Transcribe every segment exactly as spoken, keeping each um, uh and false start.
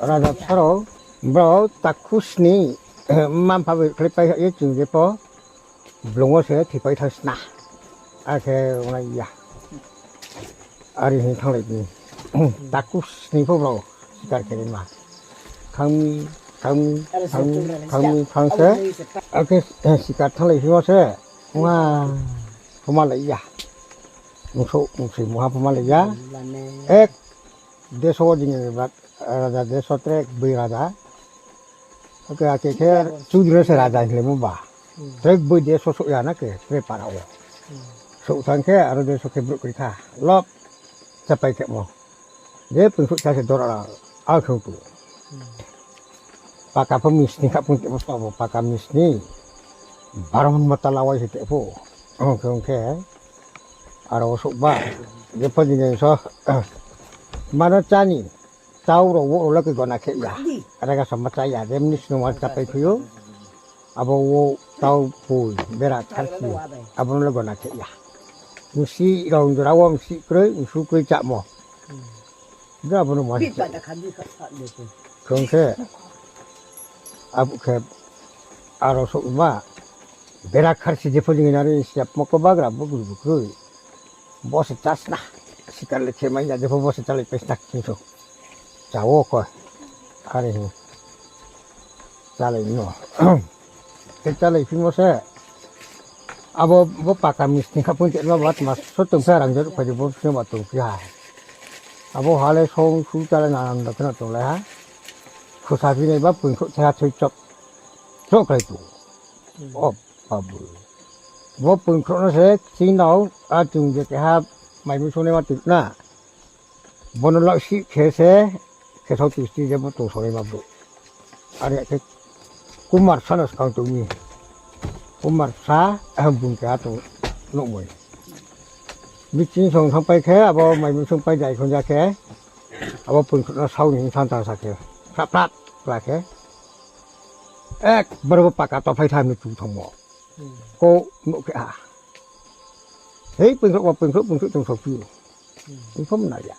Raja bsa rao, brao takhu sni, mma-mpha bai khlaipai ye chung je pho, blung wo se thipai thanng sna. Akhe onglai ya. Are hing thannglai di. Takhu sni pho brao sikar khe naima. Thanng mi, thanng mi, thanng mi, thanng mi, thanng se. Akhe sikar thannglai phi wo se. Ong ha, pho malai ya. Ong souh, ong soi mungha pho malai ya. Ek deso wo jing raja deso tre boi raja. Akhe, akhe khe chudri no se raja hinglaimo ba. Tre boi deso souh ya na khe, tre para wo. Souh thanng khe aro deso khe brouh kri kha. Lop, chapai khemo. Je pungkhrouh cha se dora, a khe ong tu. Paka pho misni kha pung te bo paka misni. Baro mata lawai se te pho. Ong khe, ong khe. Aro wo souh ba. Je pho jing so. Mano chá ni. Chau rao wo rao le khe gona khe ya. Rega sama chá ya, je mni snungma chapai phi ou. Abo wo chau poi, bera kharsi. Abo no le gona khe ya. Msi rao jora wo msi kroi, msu kroi chámo. Je abo no ma se. Khe ong khe. Abo khe aro souhma. Bera kharsi je pho jing nari siapmo ko bagra bo gru bu kroi. Bo se chá sna. Sikar le khe mai ya, je pho bo se chálai pai sna khe so. Chá wo ko. Are hing. Chálai no. Khe chálai phimo se. Abo bo paka misni kha pung te no bat mas so tong pha rang jor phai de bo sini ba tong phi ha. Abo ha le song su chálai na nang da kheno tonglai ha. Khusa phi nai ba pungkhrouh the ha thui chop. Chop khlai tu. O babu. Bo pungkhrouh no se kching nao, a chung je keha mai mui songnaima tui na. Bo no laohsih khe se, khe sao tui sti je bo tong songnaima brouh. Are khe kumar bsa no skang tong mi. Kumar bsa, bung keha tong nuhmoi. Biching song thanngpai khe, abo mai mui songpai jai khon ja khe, abo pungkhrouh no sao ni thang thang sa khe, phrap phrap kla khe. Ekbar bo paka tophlai tha mi tu thangmo. Kau nuh khe ha. Hei, pungkhrouh ba pungkhrouh, pungkhrouh tong sophi. Infom na ya.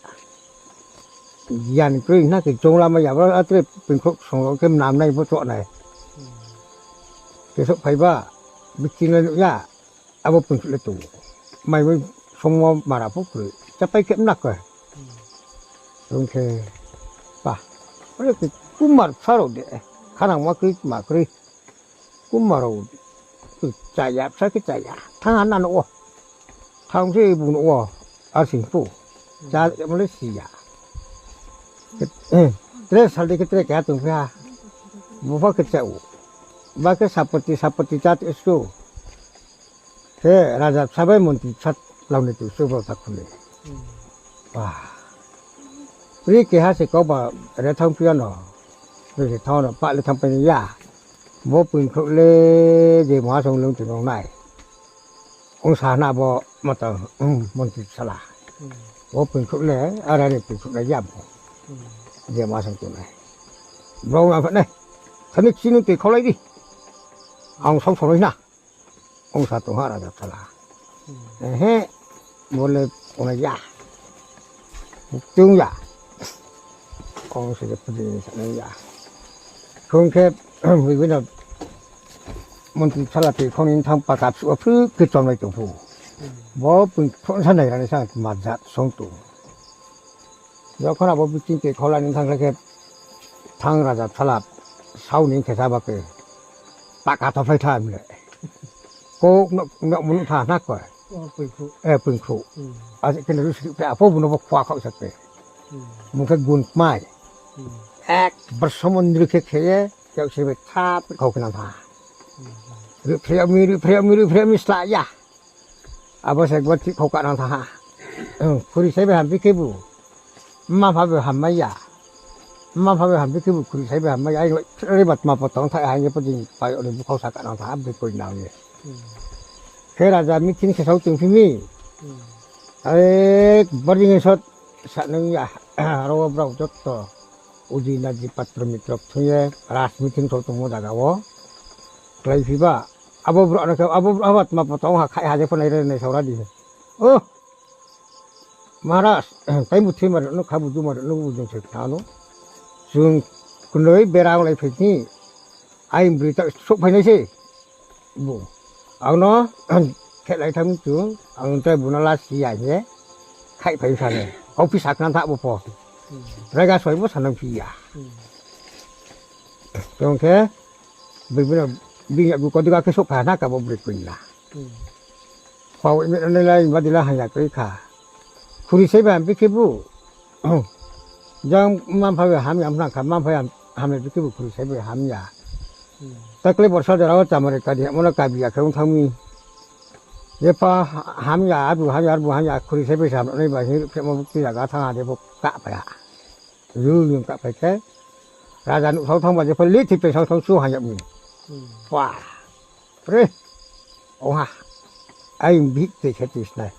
Gian kroi na khe chongla mai ya, abo atre pungkhrouh song khe mnam nai bo choh nai. Khe souhphai ba, biching le nuh ya. Abo pungkhrouh le tong. Mai bai songmo mara pho kroi. Chapai khe mna khe. Tong khe pa. Ore khe kumar bsa rao de. Khanang ma kroi, ma kroi. Kumar rao chaya, bsa khe chaya. Thanng ha na nuh wo. Thanng se bung nuh wo. Arsing phu. Chá mo le si ya. Tre sal de khe tre keha tong phi ha. Bupha khe chá ou. Ba khe sapoti, sapoti chá te su. Khe raja bsa bai montri bsa lau ni tu su bo ta khule. Ba. Pri keha se kau ba re thanng phi ya no. Re se thanng no pa le thanngpai ni ya. Bo pungkhrouh le je maha song lung tong nai. Ong sa na bo mata, montri bsala. Bo pungkhrouh le, ara ni pungkhrouh le ya bo. Je maha song tong nai. Brao na pha nai. Khani kching nung tui khaulai di. Ang sao songnai na. Ong sa tong ha raja bsala. Ehe, bo le ongnai ya. Chung ya. Ong se je pudi sa nai ya. Khong khe, bibino montri bsala tui khong ni thang paka bsu phru khe chomlai tong phu. Bo pung khong sa nai rani sa majat song tong. Jokhon abo biching tui khaulai ni thang khe thang raja bsala sao ni khe sa ba khe paka tophlai tha mle. Kau no, no munu tha na ko. E, pungkhrouh. Ase khe rusi khe apho buno bo khua khau sa khe. Bung khe gun kmai. Ekbar somon dri khe khe ye, kau se be thap khau khe nang tha. Ri phre mi, ri phre mi, ri phre mi sla ya. Abo se ekbar thik khau ka nang tha ha. Khuri sai bai hambi khebu. Mma pha bai hammai ya. Mma pha bai hambi khebu khuri sai bai hammai ya. Ai, ri bat ma potong thai hai ye podi pai ori bukhau sa ka nang tha ha, bikoi nang ye. Khe raja meeting se sao tongphi mi. Ai, bording sot sa nang ya. Aro brao joto. Udi naji patro mitro thung ye, raj meeting sao tongmo jaga wo. Kláiphi ba. Abo brouh no khe, abo brouh habat ma potong ha khai ha je phonai re nai saura di. O Maharaj, taibu thima rao no khabu juma rao no bujung se khna no. Chung knoi bera onglai phai ni, aini broi ta souhphai nai se. Bung ang no khehlai thanng mi chung, ang tre bung no lasi ya hing ye khaihphai sa nai. Kau phi sakhnang tha bo pho. Rega soi bo sanang phi ya. Tong khe, bini yakgu kau duga khe souhphai ha na ka bo broi koi la. Pau imi nai lai ba di la hanya kroi kha. Khuri sai bai ham bikhe bu. Jang mma mpha bai hamya mphnang kha, mma mpha ham, hamya bikhe bu khuri sai bai hamya. Takle borsa jora wo chamari kadi hamo no kabi ya khe ong thanng mi. Jepho hamya, abu hamya, arbu hamya, khuri sai bai se hamya nai ba hing ruhphrehmo bukti zaga thanng ha jepho kahphai ha. Yu yu kahphai khe. Raja nuhsao thanng ba jepho lithoi pai sao thanng chu hanya mi. Pua. Pre. Ong ha. Aini bihih toi khe tui snai.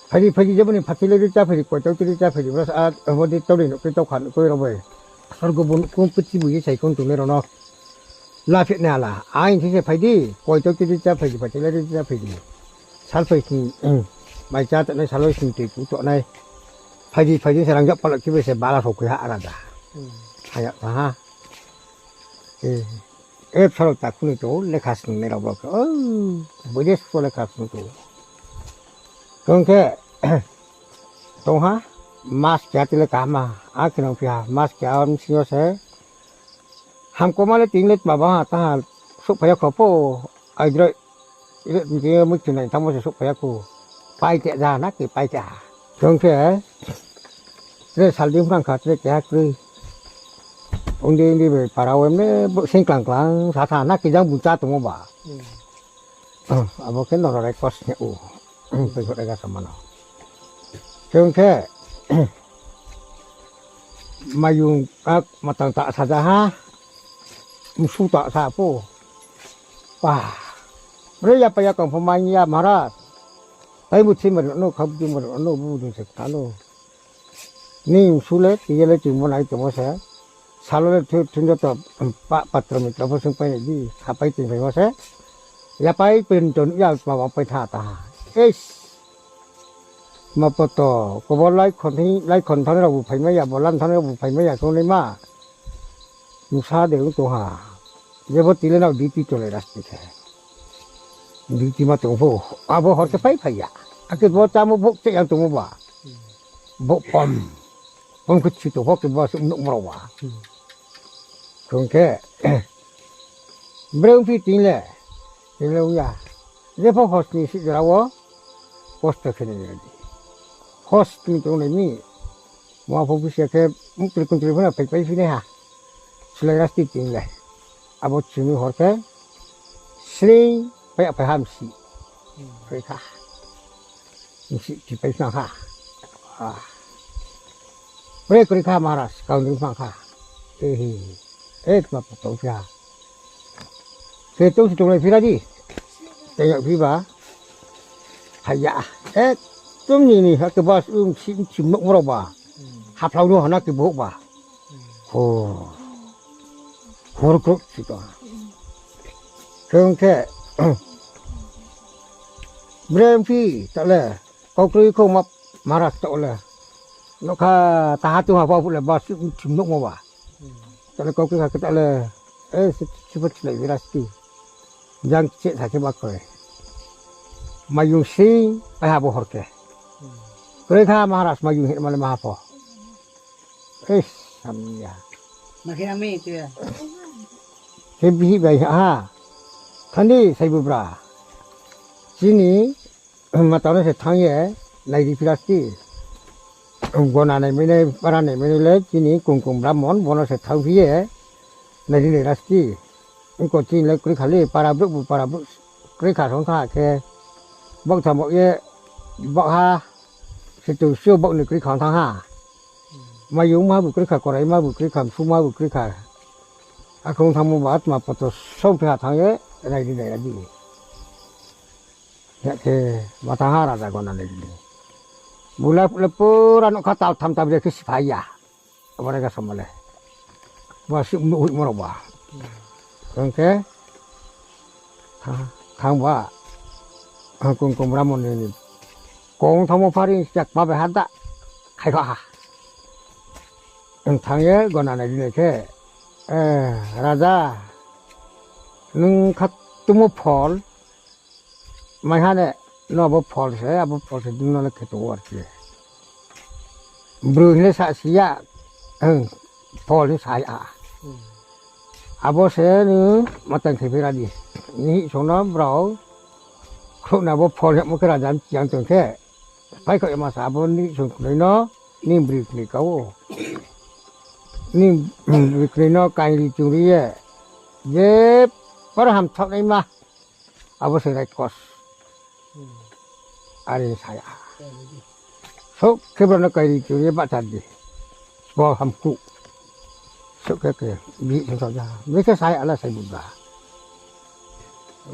Phai di, phai di, jebo ni phathi le ri chá phai di, koitau tui ri chá phai di, bro, a, abo di tau ni nuh khe tau kha nuh khe rao bai. Sorgo bo nuh khe prithibi ye sai khe tongnai rao no. La phi nai hala, aini thing se phai di, koitau tui ri chá phai di, phathi le ri chá phai di. Sal phai sing, mai chá tongnai, sal phai sing tui ku tongnai. Phai di, phai di, se rang jak pala khe bai se bala rao khe ha raja. Haya tha ha. E, e, bsa rao takhu ni tong, lekha snungnai rao bo khe, o, boi de so lekha snung tong. Tong khe, tong ha, mas keha tile kaham ma, akhe nang phi ha, mas keha bsing yo se, hamkoma le tini le tma ba ha, taha souhphai ya kho pho, aidroih, ile tini muitu nai thanngmo se souhphai ya kho, pai te ja na ke pai te ha. Tong khe, tre sal di phrang kha, tre keha kroi. Ong di, ong di bai para wo emne bo sing klang klang sa tha na khe jang bung chá tongmo ba. Abo khe noro rai kos hing ou. Tei kho rai ga sama no. Khe ong khe, mayung, a, matang ta sa ja ha. Msu ta sa pho. Pa. Bre ya pa ya kong pho mai ya Maharaj. Tai bu thi mari no, kha bu thi mari no, bu ding se kha no. Ni msu le, ti ye le, chung bo nai tongmo se. Salo le thu, thun joto, pa, patro mitro pho sungpai nai di, khapai tingphaimo se. Yapai pin ton ya, ma ba pai tha ta ha. Eish. Ma poto, kobo lai khon thani, lai khon thani rao bu phaimai ya, bo lan thani rao bu phaimai ya, khe ong nai ma. Msa de ong tong ha. Jebo tile nao duty tolai rasti khe. Duty ma tong pho. Abo hor khe pai phai ya. Akhe bo chámo bo cheh yang tongmo ba. Bo pom. Pom khe chi tong pho khe bo suh nuhmo rao ba. Kong khe. Bre ongphi ting le. Ting le ong ya. Jepho hos ni sih jora wo. Kosto khe nai di. Hos ni tong nai mi. Mo apho bisi khe mukri kuntri pho no phaipai phi nai ha. Sulai rasti ting le. Abo chini hor khe. Sring pai apai ha msi. Kri kha. Msi chipai phna kha. Pre kri kha Maharaj, kau ni phna kha. Ehi. E tma pa tong phi ha. Khe tong si tonglai phi ra di. Tei yag phi ba. Haya. Ekdom ni ni ha khe bas um si, um si nuh mrao ba. Haphlao no hana khe boh ba. Ho. Hor krok si tong. Khe ong khe. Bre ongphi ta le. Kau kroi kho ma, Maharaj ta le. Nokha taha tu ha ba bu le bas um si nuh mo ba. Ta le kau kroi kha khe ta le. E, si, si pho chilai bi rasti. Jang che sa khe ba kroi. Mayung sing, pai ha bo hor khe. Kroi kha Maharaj mayung hing ma le ma ha pho. Eish, hamya. Ma khe ami tu ya. Khe bihih bai ha. Thani sai bu bra. Chini, matang no se thanng ye, nai ri phi rasti. Gona nai mai nai, para nai mai nai le, chini kungkung Brahmon, bono se thanng phi ye, nai ri nai rasti. Ongko chini le kroi kha le, para brouh bu para brouh kroi kha song tha khe, baoh tha baoh ye, baoh ha, se tu sio baoh ni kroi kha thanng ha. Mayung ma bu kroi kha, korai ma bu kroi kha, msu ma bu kroi kha. Akhong thanngmo ba tma poto song phi ha thanng ye, nai ri nai ra di. Ya khe, ma thanng ha raja gona nai ri ni. Bula le pura nokha tal tham tal bre khe siphai ya. Abo rega sama le. Ba si nuh hoih mrao ba. Tong khe, tha-, thanng ba. Kungkung Brahmon ni. Kong thanngmo phari siak ma bai ha da. Khai kha ha. Thanng ye gona nai ri nai khe, raja, nung kha tungmo phol, maiha ne, no abo phol se, abo phol se nung no le khe tong ou ar khe. Broi hing le sa si ya, phol hing sa ya. Abo se nung matang khe phi ra di. Nihih song no brao khrouh na bo phol hingmo khe raja mchiang tong khe, paikhaoh ye ma sa abo nihih song knoi no, nini broi knoi ka ou. Nini broi knoi no kaingri chungri ye, je paro hamthaoh naima, abo se raikos. Are sa ya. Souh khe brao no kaingri chungri ye bahcha di. Bo hamkuh. Souh khe khe, bihih song sa ya. Bikhe sa ya la sai buba.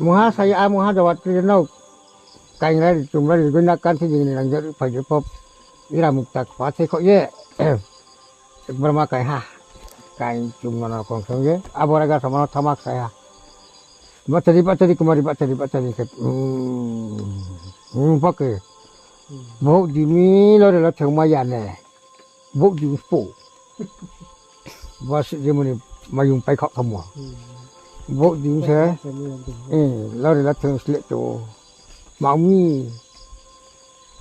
Mungha sa ya, mungha jawat kri no. Kaingra ri chumra ri goina kanthi jing ni nang jari phai je pop. Ira mukta kpa se kho ye. Brahma kai ha. Kai chum no no kong song ye. Abo raga sama no thamak sai ha. Bachari, bachari, kumari, bachari, bachari khe. Hmm, hmm, pake. Bouh di mi lore lo thengmai ya ne. Bouh di spo. Ba si je mani mayung paikhaoh thanngmo. Bouh di se, eh, lore la theng sleh to. Mang mi.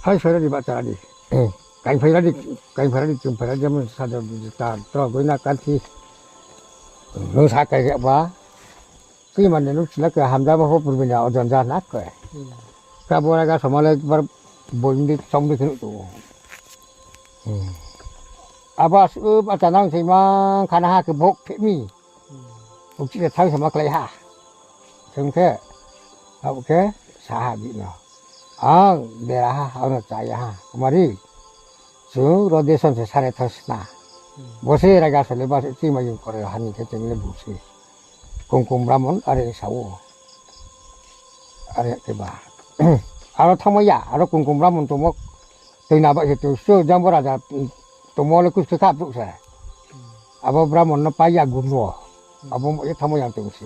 Phai phai ra di bahcha ra di. Eh, kaing phai ra di, kaing phai ra di, chung phai ra di, jemon sadar di ta, tro goina kanthi. Nung sa kai ba. Tui mani nung sila ke hamjama pho purbi ni ojon ja na khe. Ka bo raga sama le bar boing di chong di khe nuh tu. Abo asuh bahcha nang se mang khana ha khe bok phe mi. Ukchi le thang sama klái ha. Thang khe, abo khe sa ha bihih no. Ang bera ha, ang no cha ya ha. Kumari, chung ro deson se sare thang sna. Bo se raga sole ba se chima yung kore hani khe chung le bu se. Kungkum Bramon are sa ou. Are khe ba. Aro thanngmai ya, aro Kungkum Bramon tongmo. Tui na bai se tui su, jang bo raja tongmo le kus khe kha brouh se. Abo Bramon no pai ya gun wo. Abo mo ye thanngmai ya tong se.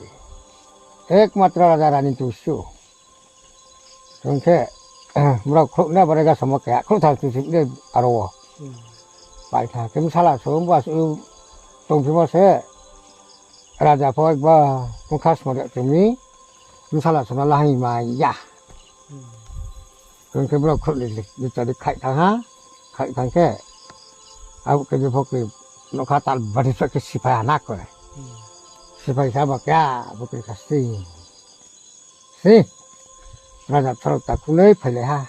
Ekmatro raja rani tong su. Hing khe, brao khrouh na abo raga samo khe, khrouh thang tong si le aro wo. Pai tha khe bsala song, bo asuh tongphimo se. Raja pho ekbar bkha sma ri tong mi, bsala song no lahai mai ya. Hing khe brao khrouh ni bichari khaih thanng ha, khaih thanng khe, abo khe bipho khe nougkha tal bari pha khe siphai ha na khe. Siphai sa ba khe, abo khe kha sri. Sri, raja bsarao takhu noi phailai ha.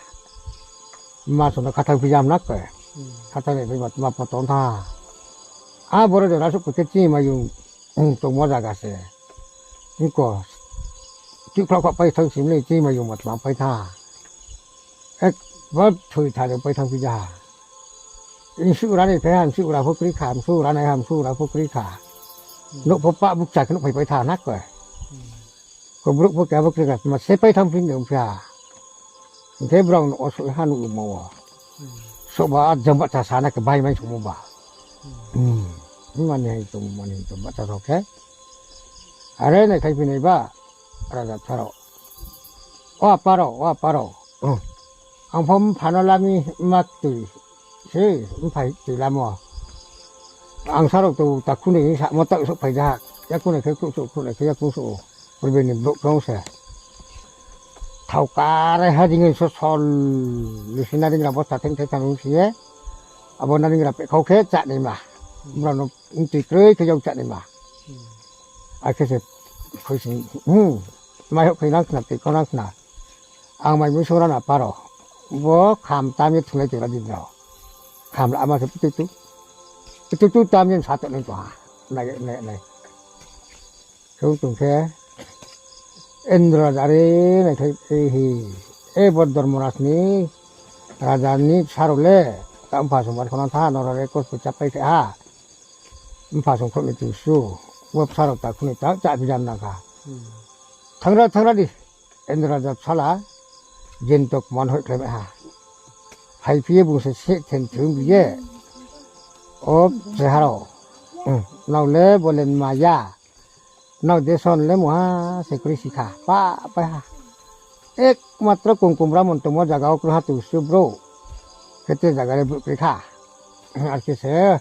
Ma song no khathang phi jam na khe. Khathang ni phi ma tma poto tha. A boro jora suh khe chini mayung tongmo zaga se. Hing khe, tikhlauh kha pai thanng simi le chini mayung ma tma pai tha. Ekbar thoi tha le pai thanng phi ja ha. Msuh ra nai phai ha, msuh ra pho kri kha, msuh ra nai ha, msuh ra pho kri kha. Nouh pho pah bukcha khe nuh phai pai tha na khe. Khe brouh pho keha pho kri kha, ma se pai thanng phi ni ong phi ha. Hing khe brao no osuh ha nuh mo wo. Soba jang bahcha sa na khe bai mai songmo ba. Mani hai tong, mani hai tong bahcha rao khe. Are nai khai phi nai ba, raja bsarao. O apa rao, o apa rao. Ang pho mpha no lami ma tui se, mphai tui lamo. Ang sa rao to takhu ni samo taoh souhphai ja ha. Yakung nai khe khrouh souh, khrouh nai khe yakung souh. Purbi ni brouh krong se. Thao karai ha jing so sol, lisi naringra bosta theng thai thanng si ye. Abo naringra pehkhau khe chá naima. Brao no mtui kroi khe yag chá naima. Akhe se khui sing, mai houh khui nang khna, tui kau nang khna. Ang mai mui sung ra na paro. Bo kham tam ye thunglai tong ra di no. Kham la ma se pututu. Pututu tam ye sa tong nai tong ha. Nai, nai, nai. Khe ong tong khe, Indra raja are nai khe, e hi, e bo Dormoras ni raja ni bsa rao le, ta mpha song bar khona tha, nora re kos pho chapai khe ha. Mpha song khrouh ni tui su, bo bsa rao takhu ni ta, chá phi jam nang kha. Thanng ra, thanng ra di, Indra raja bsala, jen tok man hoih khlai mai ha. Hai phi ye bung se seh then thung bi ye. O, se ha rao. Nrao le bo le ma ya. Nrao deson le mungha se kroi si kha. Pa, pa ha. Ekmatro Kungkum Bramon tongmo zaga wo kroi ha tong su brouh. Khe te zaga le brouh kroi kha. Ar khe se.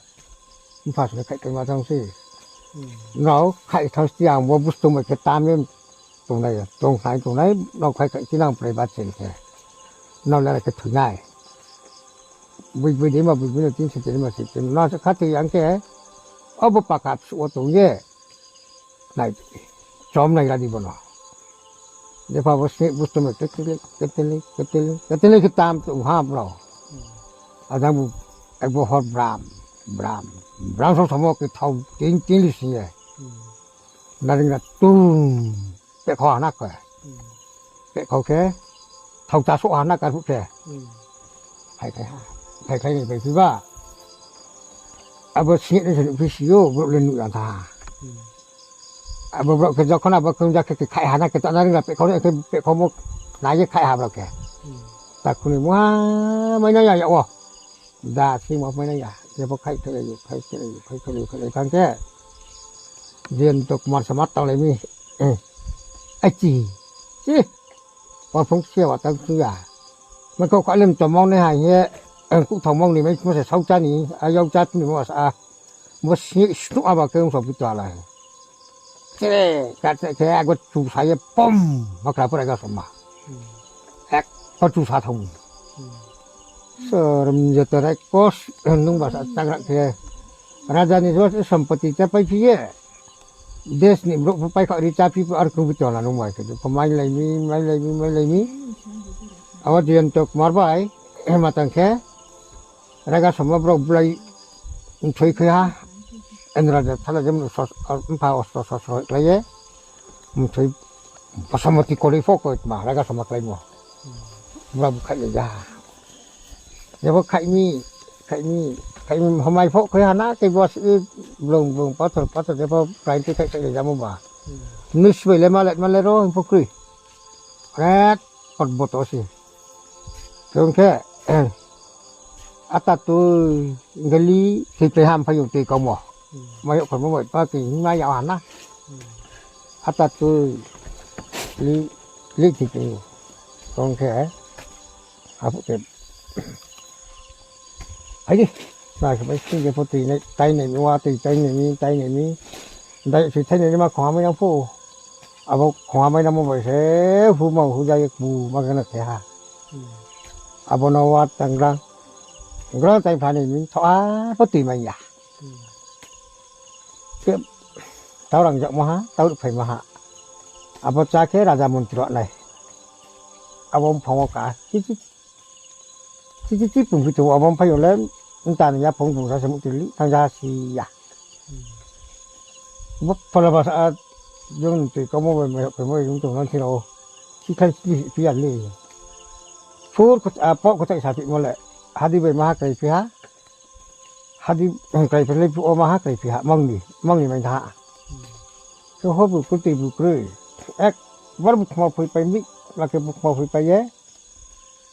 Mpha se khaih khaih ma thanng se. Nrao khaih thanng sdi ang bo bustu mai khe tam ye tongnai, tong khnai tongnai, nrao khaih khaih tinang prai ba cheng khe. Nrao le khe thoinai. Bui bui dei ma bui bui no tin se tin ma se tin. Nrao se kha tui ang khe, abo paka bsuh wo tong ye. Nai, chom nai ra di bono. Jepha bo sni bustu mai ketele, ketele, ketele, ketele khe tam tong ha brao. Ajang bu, ekbo hor bram, bram, bram song samo khe thao tin, tin li sing ye. Naring na tung, pehkhau ha na khe. Pehkhau khe, thao cha souh ha na karphuh khe. Phai khai ha, phai khai ni phai phi ba. Abo sni ni se nuh phi si ou, brouh le nuh ya tha ha. Abo brouh khe jokhon abo khe ja khe khe khaih ha na khe ta naring na pehkhau ni khe pehkhau mo nai ye khaih ha brao khe. Takhu ni mungha mai nai ya yag wo. Da simo mai nai ya. Jepho khaih khe lai ou, khaih khe lai ou, khaih khe lai ou, khaih lai thanng khe. Jayanta Kumar se ma tanglai mi. Achi. Chi. Wa phung se wa tang chu ya. Mai kau khalim tongmong nai hai ye, kuhthao mong ni mai mo se saocha ni, a yaucha ni mo sa a. Bo snuh aba khe ong so phi to alai. Che, ka che khe ago chusa ye pom, makra pura ga soma. Ek, ko chusa thong. Sorom joto rai kos, nung ba sa chagra khe. Raja ni jo sompoti cha pai phi ye. Des ni brouh pho pai kha ri cha phi pho ar kung bi tong na nung bai khe. Pho mai lai mi, mai lai mi, mai lai mi. Abo Jayanta Kumar bai, ma tang khe. Raga soma brouh blai mthoi khe ha. Endra de thala je mpha ostro sosro klái ye. Mthoi Basmati kori pho koi tma, raga soma kláimo. Brouh bu khaih le ja. Jebo khaih mi, khaih mi, khaih mi, homai pho khe ha na, tei bo si blung blung, pathor pathor, jebo prai tei khaih khaih le jamo ba. Nung sibai le ma le, ma le ro, hing pho kroi. Ret, pot boto si. Tong khe, ata tui, gali, thoi pai ham phai yung tui kaumo. Mai yok phaimo bai pa tui, hing ma yag ha na. Ata tui, li, li thoi pai. Tong khe, aphuh khe, hai di, na khe bai sing khe pho tui nai, tai nai mi, wa tui tai nai mi, tai nai mi. Dai si tai nai ni ma khongha mai nang pho. Abo khongha mai nangmo bai se, hu ma hu ja ye kbu ma khe na khe ha. Abo no wa tang grang. Grang tai pha ni mi tho a, pho tui mai ya. Khe, tau rang jak ma ha, tau ruk phai ma ha. Abo cha khe raja montri nai. Abo mphang wo ka, chi chi chi chi chi pung phi tong, abo mphai yo le, mta ni yaphang bung sa se muh tui li, thang ja si ya. Bo phola ba sa, jong tui kaumo bai mai rao phaimo bai jong tong nang thi rao. Khi khai si phi ya le. Phur khut-, a, pok khutai sa phi mo le. Hadi bai maha krai phi ha. Hadi, eh, krai phi le phi o maha krai phi ha. Mangni, mangni mai tha ha. Khe ho bu kroi tui bu kroi. Ekbar bu khma phui pai mi, ma khe bu khma phui pai ye.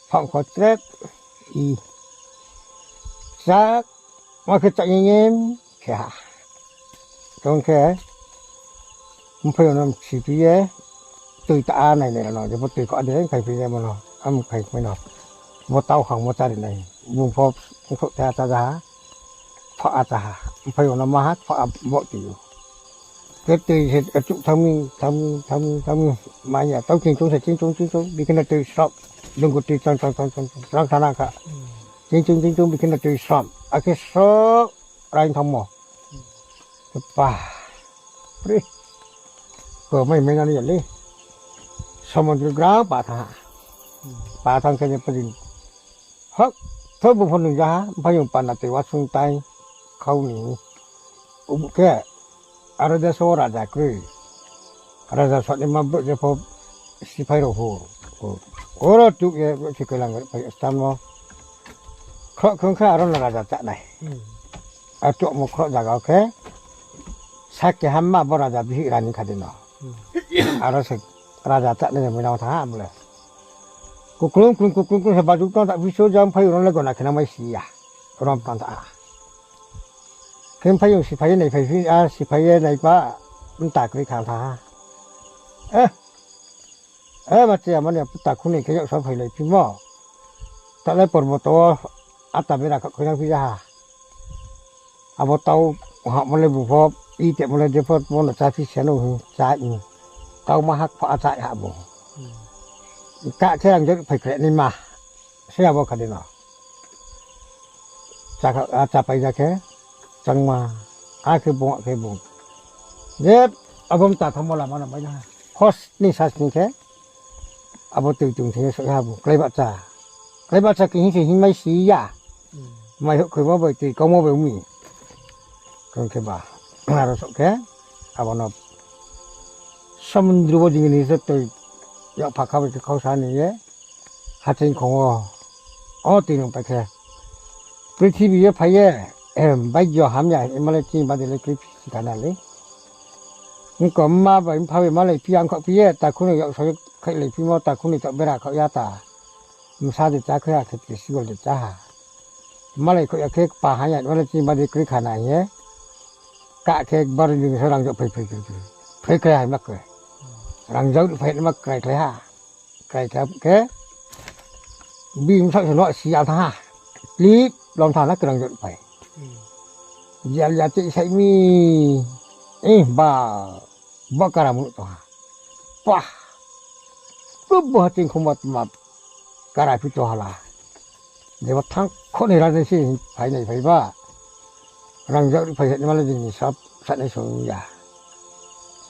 Phang kho trep, i. Chak, ma khe chak yeng yem, khe ha. Tong khe, mphai yo no msi phi ye, tui ta a nai nai no, je bo tui kho de, khai phi ye mo no, am khai mai no. Bo tau khang mo chari nai, bung pho, bung pho ta ta ja ha, pha a ta ha, mphai yo no ma ha, pha a bo tui yo. Khe tui se, eh, chuh thang mi, thang mi, thang mi, thang mi, ma ya, tau ching chung se, ching chung, ching chung, bikhe no tui srop, dungku tui chang, chang, chang, chang, chang, rang thana kha. Ching chung, ching chung, bikhe no tui srop, akhe srop, raing thang mo. Pa. Pri. Ko mai mai nani ya le. Samudra gra pa tha. Pa thang khe je pa jing. Hok, tho bu pho nung ja ha, mphai yung pana tei wasung tai, khau ni. Ubu khe, aro deso raja kroi. Raja sotni ma brouh je pho siphai rao pho. Oro tuk ye brouh si koilang phai stam no. Khroh khong khe aro no raja chá nai. A tuakmo khroh zaga wo khe, sa keha ma bo raja bihih rani kha di no. Aro se raja chá nai mui nang tha ha bole. Kuklung klung kuklung klung se bajuk tang ta bisu jang phai ron le gona khe nang mai si ya. Rom tang ta. Khe phai yung siphai ye nai phai phi, a siphai ye nai pa, mta kroi kha tha ha. Eh, eh, ma che ya mani, takhu ni khe yak sa phai lai phi mo. Ta le porboto wo, ata bera kha khoi nang phi ya ha. Abo tau hamo le bung pho, i temo le je pho, bo no chá phi se no hing chá ni. Tau ma hak pho a chá ha bo. Ka khe rang jor phai kre ni ma. Se abo khadi no. Chá kha, a chá pai ja khe, changma, a khe bung, a khe bung. Je abo mta thangmo lama no bai na. Hos ni sas ni khe, abo tui tui thing ye soh ha bung, klái bahcha. Klái bahcha khe hing se hing mai si ya. Mai houh khe bo bai tui kau mo bai mi. Kong khe ba, aro soh khe, abo no samundru bo jing ni se tui, yak pha kha bai khe khau sa ni ye, haching khong wo, o tui nung pai khe. Prithibi ye phai ye, em, baigyo hamya, himale chini bade le kri phi si kana le. Nko mma bai mpha bai malai phi ang kho phi ye, takhu ni yak so ye khai lai phi mo, takhu ni to bera kho ya ta. Msa de chá khe ya khe, khe sigol de chá ha. Malai kho ya khe pa ha ya, himale chini bade kri khana ye. Ka khe bar ni so rang jok phai phai phai phai. Phai khe hai ma khe. Rang jok phai ma krai khlai ha. Krai khe khe, bini bsaoh se no si ya tha ha. Tlip lom tha na krang jor phai. Jal ya chih sai mi. Eh, ba, ba kara mu to ha. Pah. Plup bo ha ching khum ba tma kara phi to ha la. Jeba thang kho ni rajai si phai nai phai ba. Rang jor phai se ni ma le jing ni sap sa nai song ya.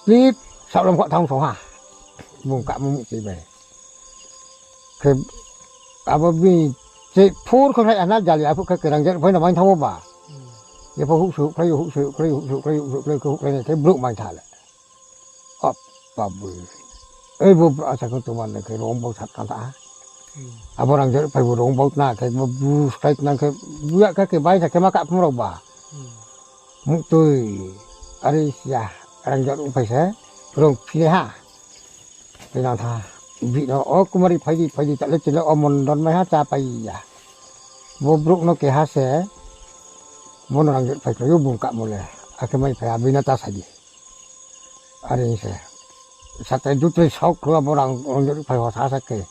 Tlip, sap lom kho thang song ha. Bung ka mu mu chi bai. Khe abo bini che phur kho khlai ana jali aphuh khe kerang jer phai no main thang o ba. Ye pho huh se huh khlai, huh se huh khlai, huh se huh khlai, huh se huh khlai, huh khlai nai khe brouh main tha le. Apa bui. Ei bo brouh asa khe tongma nai khe rong bau sat tang tha. Abo rang jer phai bo rong bau tna khe bo bu skai tna khe bu ya khe khe bai sa khe ma ka phung rao ba. Muhtui, are sia, rang jor phai se, rong phi le ha. Tei nang tha, bihih no, o Kumari phai di, phai di, ta le chile o mon don mai ha, chá pai ya. Bo brouh no keha se, bo no rang jor phai khlai ou bung kamo le, akhe mai phai ha, bihih no ta sa di. Are se, satai dutai saoh khlua bo rang, rang jor phai ho sa sa khe.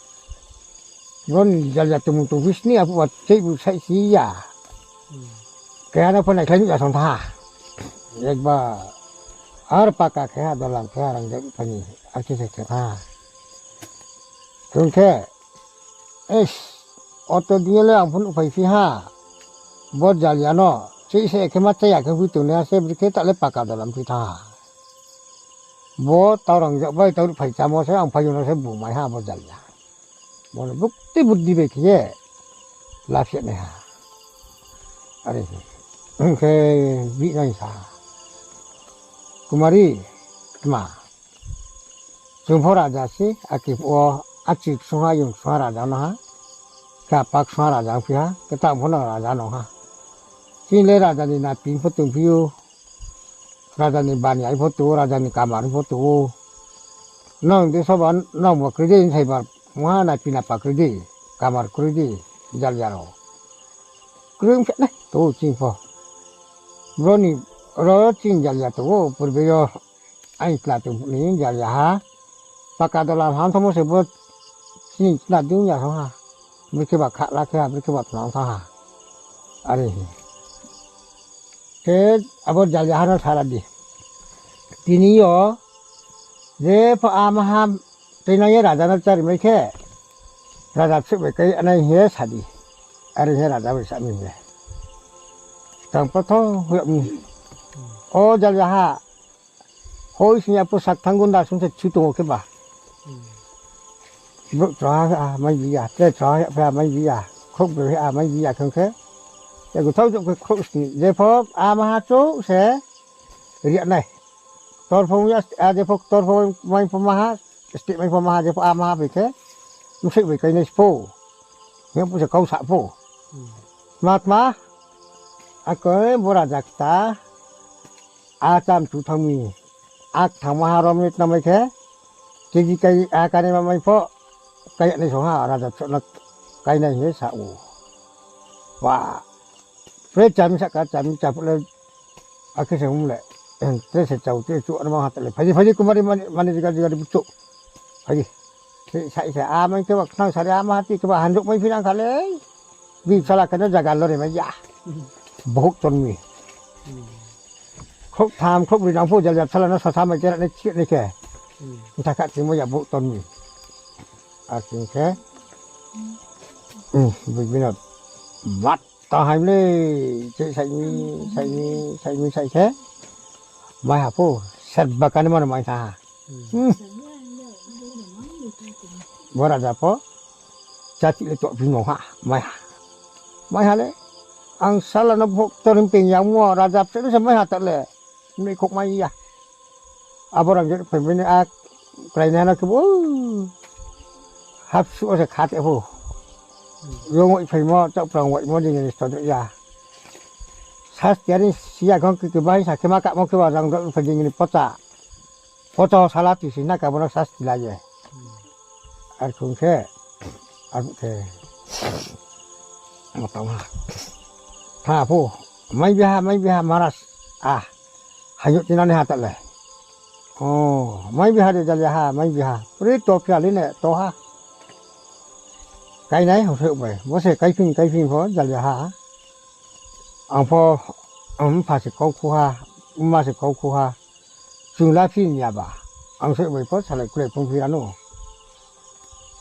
Bo ni jal ya tongmung tong phi sni aphuh ba chei bu sai si ya. Keha no pho naikhlai nuh ya song tha ha. Ekbar ar paka khe ha, dolam khe ha, rang jor phai ni, akhe se khe tha ha. Chung khe, es, auto di ye le ang pho nuhphai phi ha. Bo jal ya no, chei se khe ma chá ya khe phi tongnai ha se, bri khe ta le paka dolam phi tha ha. Bo tau rang jor bai tau phai chámo se, ang phai yo no se bung mai ha bo jal ya. Bo no bukti buddi bai khe ye, laphi nai ha. Are khe, bihih no sa ha. Kumari, tma. Chung pho raja se, akhe phuh wo, achi ksung ha, yung ksung ha raja no ha. Khe apa ksung ha raja ongphi ha, khe tang pho no raja no ha. Chini le raja ni napi pho tongphi ou. Raja ni bani ai pho tong ou, raja ni kamar pho tong ou. Nang de soba nang bo kroi di, sai bar mungha napi napa kroi di, kamar kroi di, jal ya rao. Kroi ongphi nai, tong ou chini pho. Bro ni, ro chini jal ya tong ou, purbe yo. Aini chla tong ni jal ya ha. Paka dola ham thamo se bo chini chla ding ya song ha. Bri khe ba khahla khe ha, bri khe ba tnang tha ha. Are hi. Khe abo jal ya ha no sara di. Tini yo, je pho ama ha, tei nang ye raja no chári mai khe, raja bsuh bai kai nai hing ye sa di. Are hing ye raja bai sa mi hing ye. Skang prothom hoih yag mi. O jal ya ha, hoi sing ya pho sak thang gunda sung se chu tong ou khe ba. Brouh chraha ya mai bi ya, tre chraha ya pha mai bi ya, khrouh broi ya mai bi ya khe ong khe. Ya guthau jouh khe khrouh sni, je pho ama ha chouh se ri ya nai. Ktor pho ya, a je pho ktor pho mai pho ma ha, steh mai pho ma ha, je pho ama ha bai khe, bsih bai kainai se pho. Hing pho se kau sa pho. Tma tma, akhe bo raja kta, a cham chu thang mi, a kthang ma ha rom ni tnang mai khe, keji kai, a kainai ma mai pho, kai ya nai song ha, raja bsuh no kainai hing ye sa ou. Ba, pre cham sahka, cham cha phuh le, akhe se hum le, tre se chau, tre chu ano ma ha ta le, phai di, phai di, Kumari mani, mani jiga, jiga di bchouh. Phai di. Sai, sai, sai, a mai khe ba khnang sari, ama ha ti khe ba hanjouh mai phi nang kha le. Bi sala khe no jaga lo re mai ya. Bohuk ton mi. Khrouh tham khrouh broi nang pho Jalia bsala no sasa mai chera nai chih nai khe. Bsa kha timo ya bouh ton mi. Ar chung khe, boi bino mat tang hai mle, che sai mi, sai mi, sai mi, sai khe. Mai ha pho, serba kani mano mai tha ha. Bo raja pho, chati le toh bimo ha, mai ha. Mai ha le, ang sala no bhokto rin ping yang mo, raja bsa no se mai ha ta le. Ni khouh mai ya. Abo rang je phai bini a krainai no khe bo. Hapsu o se khat e pho. Yong oi phaimo, chakprang waimo jing ni sto ya. Sasti ari siya khong khe bahai sa khe ma kamo khe ba rang rok phai jing ni pocha. Pocha sala tui si na ka bono sasti la ye. Ar khong khe, ar khe. Matang ha. Tha pho. Mai biha, mai biha, Maharaj. Ah. Hayo tinani ha ta le. O, mai biha de Jalia ha, mai biha. Pri to phiali ne, to ha. Kainai hong se bai. Bo se kaiphin, kaiphin pho Jalia ha. Ang pho, ang mpha se kau khu ha, mma se kau khu ha. Chung la phin ya ba. Ang se bai pho salai kulai phung phi ranu.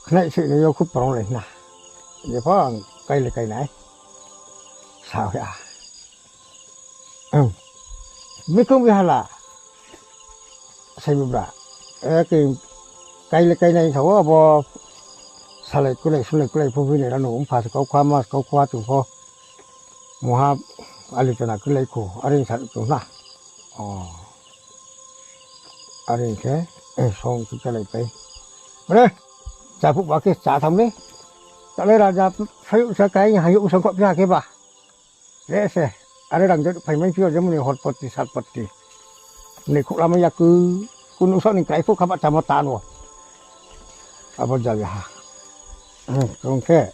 Khnai se ne yo khu prong le na. Je pho ang kai le kainai. Sa ya. Mikung bihala. Sai bubra. Eke kai le kainai sao abo. Salai kulai, sulai kulai phung phi ne ranu. Mpha se kau khu ha, mma se kau khu ha chung pho. Muha ali chana kulai khu. Aring sa chung na. O. Aring khe, song chu chalai pai. Mane, chaphuh ba khe cha tham le. Ta le raja, sayouh sa kai, hayouh sa kho phi ha khe ba. Le se, are rang jat phai mai phi o jemoni horpoti, sarpoti. Ni khouh lama ya ku, kunu sa ni krai pho khaba chamo tan o. Abo Jalia ha. Kong khe,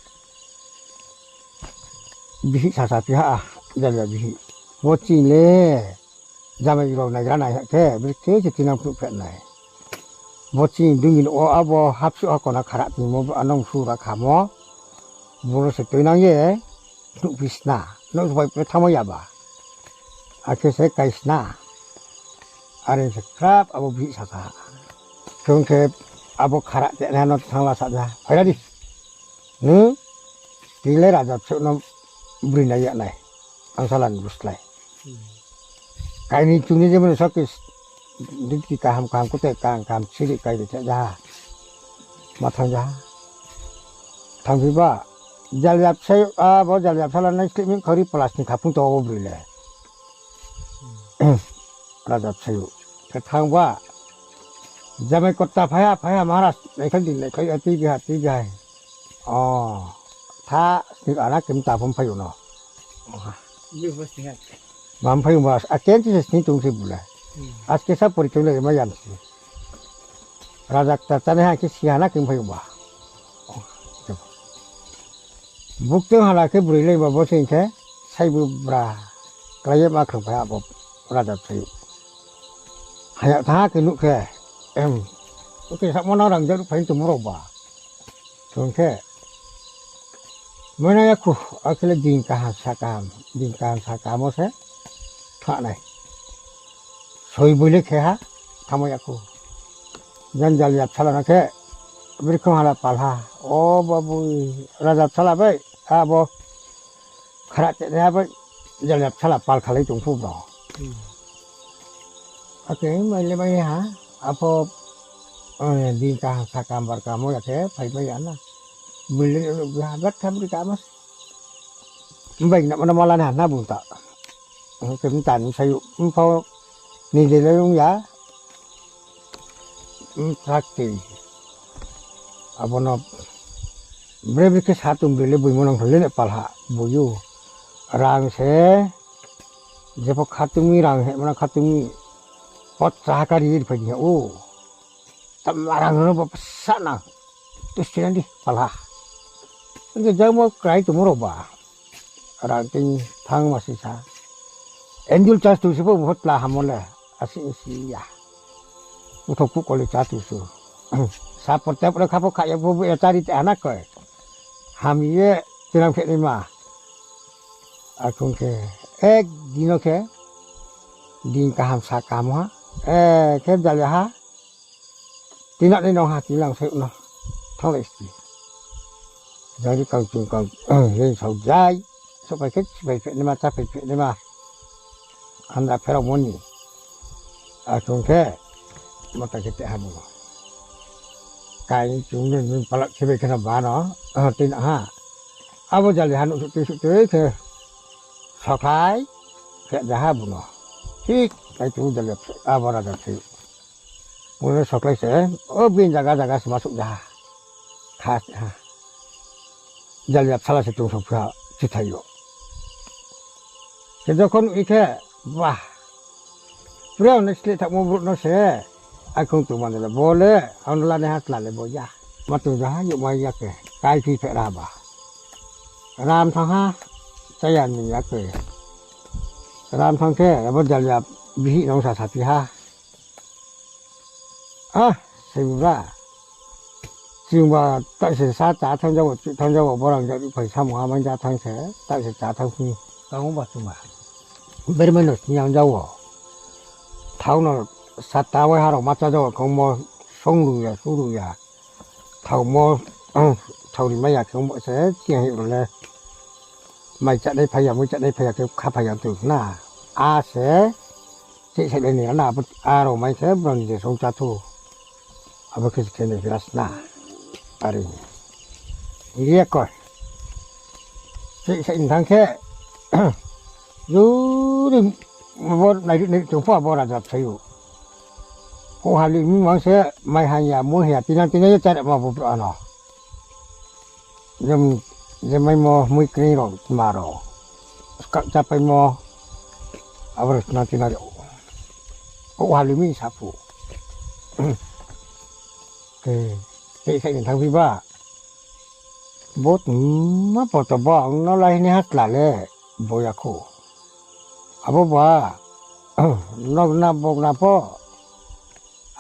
bihih sasa phi ha, Jalia bihih. Bo ching le, jamai rao naigra nai ha khe, brekhe se tinang phnuh phet nai. Bo ching dungin o abo hapsuh ha kona khara tingmo, anong sura khamo. Boro se tuinang ye, phnuh phi sna, nouh bai pe thangmo ya ba. Akhe se kai sna. Are se khrap abo bihih sasa. Kong khe abo khara tenaiha no thangla sa ja, phaira di. Nung, tini le raja bsouh no broi nai ya nai. Ang sala ni buslai. Kaini chungni jemon soke dikti kaham kaham kute kaham kaham siri kai de ja. Ma thang ja. Thangphi ba, Jalia bsai, abo Jalia bsala nai slip mi khori plastic khapung to abo broi le. Raja bsai o. Khe thang ba, jamai kotta phaiha, phaiha Maharaj, naikhlai di, naikhlai, tui biha, tui biha. O, tha, sni ana khe mta phum phai o no. Bam phai o ba, a ken ti se sni tong se bula. Aske sa pori tong le ma yam si. Raja kta chánaiha khe si hana khe phai o ba. Bukchang hala khe broi lai ba bo se hing khe, sai bubra klái ye ma khlung phai abo raja bsai. Haya tha khe nuh khe, em, oke, samo no rang jaruh phai tongmo rao ba. Chung khe, moina ya khu, akhe le din kaham sa kaham, din kaham sa kaham o se, thanai. Soi boi le khe ha, thamo ya khu. Jan Jalia bsala no khe, birkhong hala pal ha. O babu, raja bsala bai, abo, khara tenaiha bai, Jalia bsala pal khalai tong phu bro. Akhe mai le mai ha, apho, din kaham sa kaham bar kaham o ya khe, phai mai ya na. Bui le nuh ha, gat tham ri kaham o. Mbai na mana mala ni ha na bung ta. Khe mta ni sayu, mpho ni de le ong ya. Mtrak tei. Abo no bre bre khe sa tong bre le boi mo nang le ne pal ha boi ou. Rang se, jepho khatungmi rang he, mana khatungmi pot sa ha kari ri phai di ha ou. Tama rang no bo sa na. Tu sina di pal ha. Nge jang mo krai tongmo rao ba. Rang tei thang ma si sa. Angel charge tu si pho bo tla hamo le. Asi si ya. Uthok phu kole cha tu su. Sa por tep re kha pho kha ya pho bo ya chari te hana koi. Ham ye tinang khe ni ma. Akhong khe. Ek din o khe. Din kaham sa kaham ha. E, khe jali ha. Tina ni nong ha, tina ang sai no. Thang lai sti. Jari kang chung kang, eh, rin sau jai. Sopai khe, sopai phe ni ma, cha pai phe ni ma. Andra pherao moni. A chung khe, mata khe te ha ni. Kai chung ni, ni palak khe bai khe na ba no. Ah, tina ha. Abo jali ha nuh suh tui suh tui khe. Soklai. Khe jaha buno. Thik, kai chung jali abo raja thik. Mune soklai se, o bin jaga jaga se ma suh jaha. Kha ha. Jali bsala se tong sopha chithai yo. Khe jokhon i khe, ba. Pura ang ni sleh thakmo brouh no se. Akhong tongma ni le bo le, ang no lani ha tla le bo ya. Ma tong jaha yo ma ya khe. Kai phi phe ra ba. Ram thang ha, chaya ni ya khe. Ram thang khe, abo jali bihih nong sa sa phi ha. Ah, se bubra. Chingba ta se sa cha thang jao, chu thang jao, borang jao, phai samung ha mai ja thang se, ta se cha thang phi. Kang ba chuma. Bermai no sini ang jao. Thau no sa ta wai harok ma cha jao, kong mo song ru ya, su ru ya. Thau mo, thau ri mai ya khe mo se, chi ha hi ro le. Mai cha nai phai ya, mui cha nai phai ya khe kha phai ya tu na. A se, Chih sai le ni na, abo aro mai khe brao ni je song cha thu. Abo khe se khe ni ras na. Are. Ye ko. Chih sai ni thang khe. Ju ni bo nai ri nai ri tong pho abo raja sai ou. Ko hali mi mang se mai ha ya, mo ha ya, tina tina ye chare ma bo ano. Jem, jemaimo mui kring rao tma rao. Skak chapaimo. Abo rao tna tina rao. Kouh hali mi saphu. Ke, ke sai ni thang phi ba. Bo tma poto bo ang no lai ni ha tla le. Bo ya kho. Abo ba. Nok na bok na pho.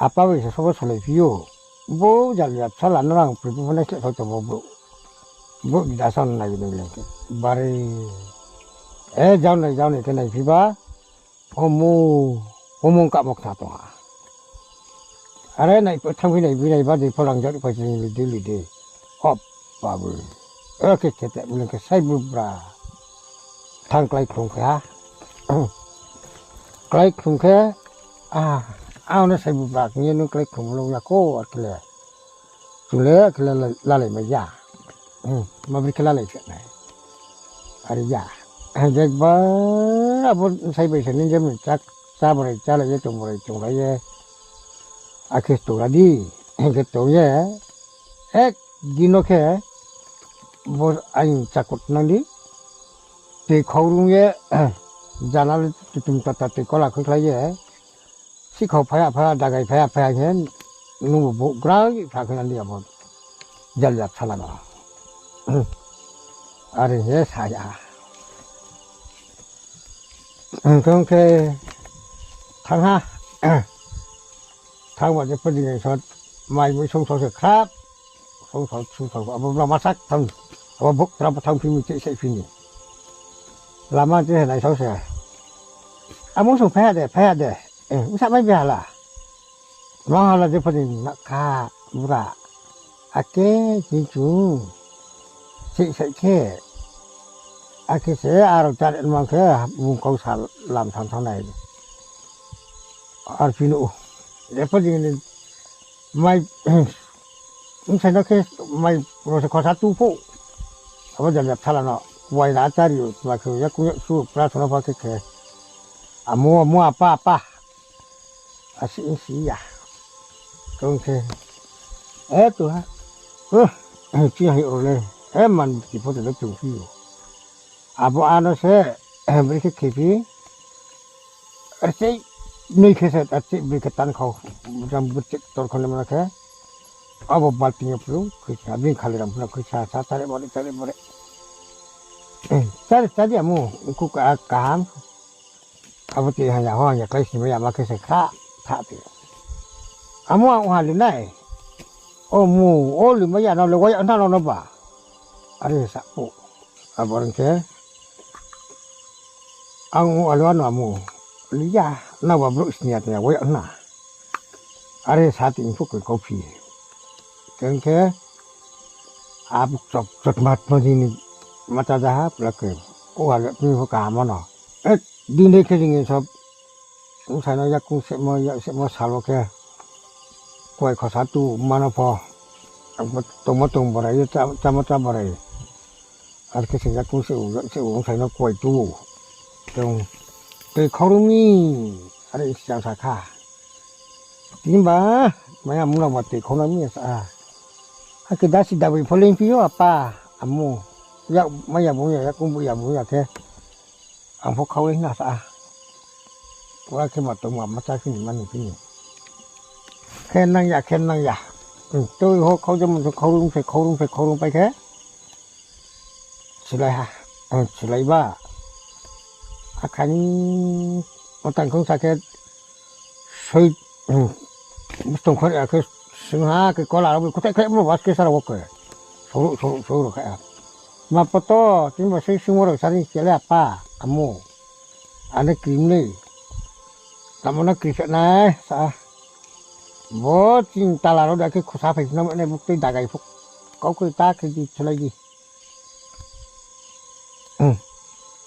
Apa bai se sobo solai phi ou. Bo jali ya bsala no rang pri phu nai sleh thao tong bo brouh. Brouh di da san nai nai le. Bari. E, jao nai, jao nai khe nai phi ba. Omo, omo kamo khna tong ha. Are nai pho thang phi nai, bi nai ba di pho lang jao ri pho chini lidi lidi. Hop, babu. E, khe khe te, bule khe sai bubra. Thang klái khlum khe ha. Klái khlum khe, a, ang no sai bubra khe ye nung klái khlum lo ya kho, ar khe le. Chung le khe le lalai mai ya. Hmm, ma bri khe lalai khe nai. Are ya. Jekba abo sai bai sa ni je mi chak, cha borai cha lai ye, tong borai tong lai ye. Akhe tong ra di. Khe tong ye. Ek din no khe, bo aing chakot nang di. Tui khau rung ye, jana le tutum tata tui kola khuikhlai ye. Sikhau phai ya, phai ya, dagai phai ya, phai ya khe, nung bo bukgra phra khe nang di abo. Jal jat sala no. Are ye sa ya. Hing khe thang ha. Thang ba je pho jing so mai mui song so se khrap. Song so, song so, abo bla masak thang. Abo buktra bo thang phi mi cheh sai phi ni. Lama je nai so se. Amo song phai ya de, phai ya de. Eh, bsa mai bi hala. Ma hala je pho jing na kha, bura. Ake, jing chung. Cheh sai khe. Ake se, aro char mang khe, bung kau sa lam thang thang nai. Ar phi no, je pho jing ni mai, bsai no khe mai ro se khosa tu pho. Abo jal jat sala no, wai na chari o, ma khe ya kung ya su, pra sono pha khe khe. Amo, amo, apa, apa. Asi, asi ya. Kong khe. Eh, tu ha. Eh, chi ha yo le. Eh, man ki pho te le tu phi yo. Abo ano se, bri khe khe phi. Archei, noi khe se, archei bri khe tan khau, jang bri chek tor khau le mana khe. Abo balting yo phu, khuisa, bini khali ram phu na khuisa, sa, chare bore, chare bore. Chare, chare amu, ku ka, kaham. Abo ti hanya, ho hanya, klái sini ya, ma khe se kha, kha ti. Amu ang ha li nai. O mu, o li ma ya, no le, wa ya, na, no, no ba. Are sa pu. Abo rang khe. Ang u alwa no amu. Li ya, nang ba brouh sni ya tong ya, wo ya hna. Are sa tini phuh koi kauphi. Khe hing khe, abo chok chotma tma jini ma cha ja ha, pla khe, o ha le tini pho kaham no. E, din dei khe jing sob, bsai no yakung sehmo, yak sehmo sal wo khe, kuai khosa tu mano pho, tongmo tong borai, chámo chá borai. Ar khe se yakung se u, se u, bsai no kuai tu. Tong, tei khorung mi, are isi jang sa kha. Tini ba, maya mung rao ba tei khorung mi sa. Akhe dasi dabai pho leingphi yo apa, amu. Yak maya bung ya, yakung bu ya bung ya khe. Ang pho khau le hna sa. Pura khe ma tongma ma chá khe ni mani khe ni. Khe nang ya, khe nang ya. Tui ho khau jemon se khorung se, khorung se, khorung pai khe. Silai ha. Silai ba. Akhani otang khong sa khe soi, bustong khor ya khe sing ha khe kola rao bi kuthai khe mo bas khe sara wo khe. Soru, soru, soru khe. Ma poto, tini bo soi singmo rao sari khe le apa, amu. Ane krim le. Tamo no kri khe nai, sa. Bo chini tala rao da khe khosa phai phina mo ne buktui dagai phuk. Kau khe ta khe di, chulai di.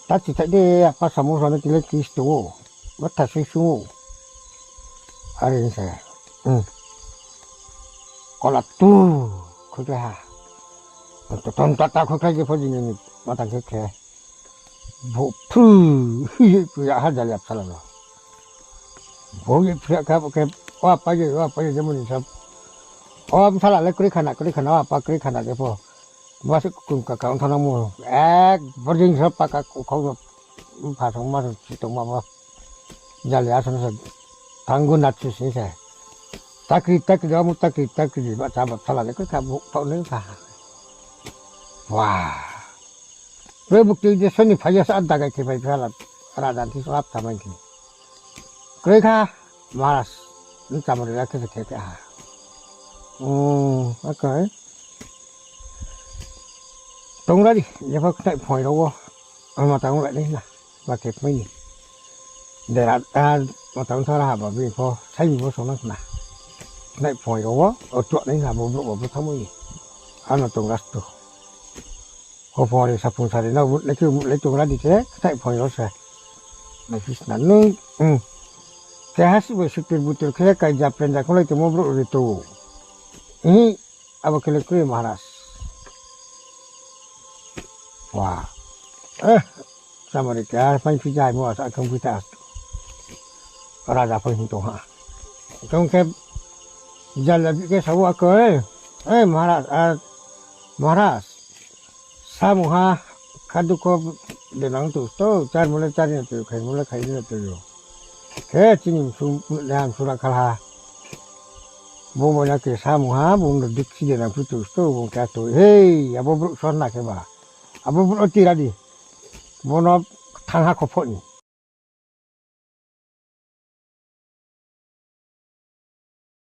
Ta chithai de, apa samo sano tile Kristo wo. Batha sui sung ou. Are sa. Kola tu. Khokhlai ha. Ton tata khokhlai je pho jini ni mata khe khe. Bo phu. Ye phu ya ha jali apsala no. Bo ye phu ya kha bo khe. Wa pa ye, wa pa ye jemon ni sa. O bsala le kroi khana, kroi khana, apa kroi khana je pho. Ba se kum ka ka ong thana mo. Ek borjing sa pa ka khau. Pha song ma song si tong ma ba. Jali ason sa. Tanggu nat si si sa. Takri, takri, amu takri, takri, ba cha ba psala le kroi kha bo thau le kha. Wa. Re bukti je soni phai ya sa dagai khe phai psala. Raja thi sap thamai khe. Kroi kha, Maharaj, nung chamari ya khe se khe khe ha. Aka. Tong ra di, je pho khnai phoi rao wo. Ama tang lai nai na, ba khe phoi ni. Dera, a, ma tang thara ha ba bi pho, sai bi pho song na khna. Khnai phoi rao wo, o tuak nai na bo brouh bo brouh thamai ni. Ano tong ra stu. Ho phung ri saphung sari no, mut le khe mut le tong ra di khe, khnai phoi rao se. Nai phi sna nung, um. Khe ha si bo sutur butur khe, kai ja pren ja kholai tongmo brouh ri tu. Ihi, abo khe le kroi Maharaj. Wa. Eh, samari khe, ar phai phi jai mo asa khang phi ta. Raja phai hing tong ha. Tong khe, jala bi khe sa wo ako, eh. Eh, Maharaj, ah, Maharaj. Samung ha, khadu kho denang tu sto, char mole char ni tu, khai mole khai ni tu yo. Khe chini su, le ham sura khalha. Bo mo na khe samung ha, bo no diksi denang phu tu sto, bo khe tu. Hei, abo brouh sor na khe ba. Abo brouh tira di. Bo no thang ha kho pho ni.